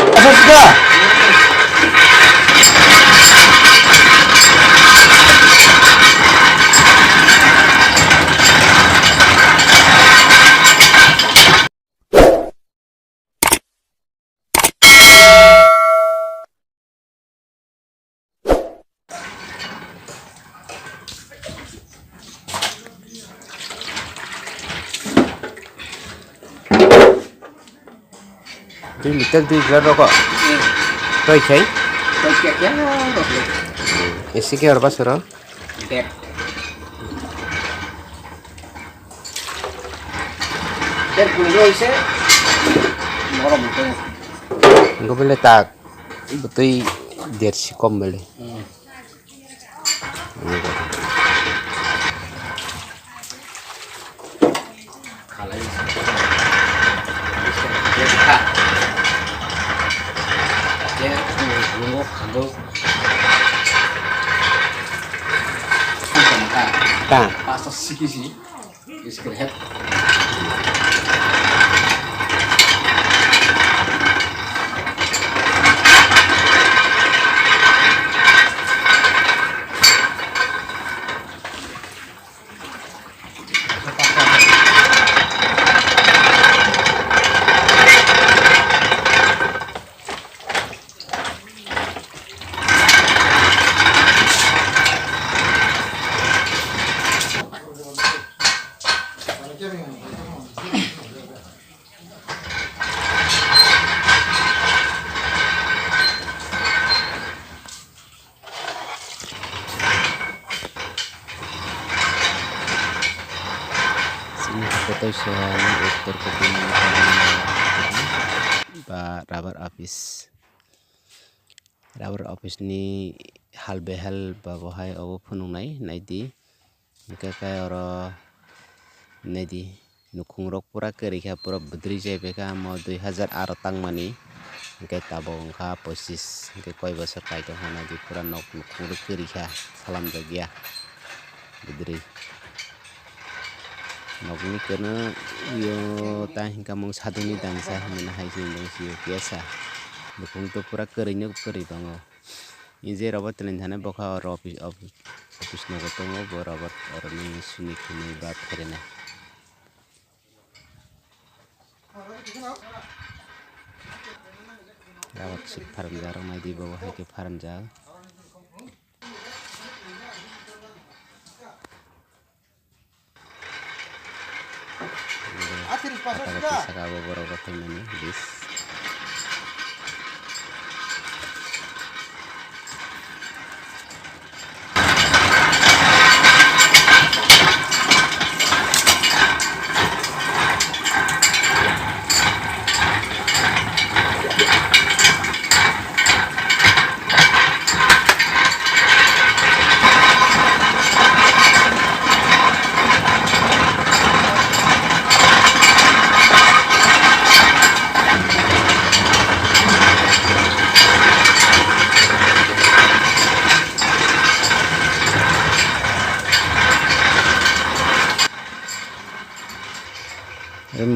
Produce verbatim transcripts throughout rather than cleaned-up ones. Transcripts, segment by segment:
Asal sudah. Dui liter dui liter rokok. Toi khai? Toi kya kya rok le. Isi ke orba soro? Dep. Dep kuni roi se. Morom to. Gobele tak. Butui dersi kom bele. Hmm. Khalai. Kha. Khe, bungo khago. Kha. Pasta sikisi. Iskir het. Chini kotoi soha ni uttor kopi ni ba rubber office. Rubber office ni hal behal ba bo hai obo phunuknai, naidi. Hwnkhe khe oro naidi, nukhung rok pura kwrwi kha, pura bwdrwi jai bai kha, omo dui hazar aro tangmani. Hwnkhe tabuk wngkha pochis, hwnkhe koi bosor kai tongkha, naidi pura nok nukhung rok kwrwi kha, salamjak ya bwdrwi. Nokni kwrwngyo ta hwnkha mung saduni dangsa hinwi hai se wng sio kesa. Nukhung to pura kwrwi no kwrwi tongo. Engineer obo twlangthani bokha oro office, office, office nogo tongo, bo rubber oroni sini khwnwi ba pherenai. Rubber sik pharanjak, rw naidi bo hai khe pharanjak. Atiri pasal sudah. Saka abo borok rok phaimani bis.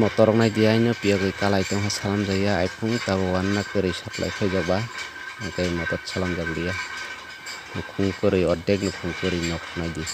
Motor rok nai di, aino piyagwi kalai tongkha, salamjak ya, iphung tabuk wanna kwrwi supply khaijak ba, hwnkhe motor salamjak liya, nukhung kwrwi, ordek nukhung kwrwi nok nai di.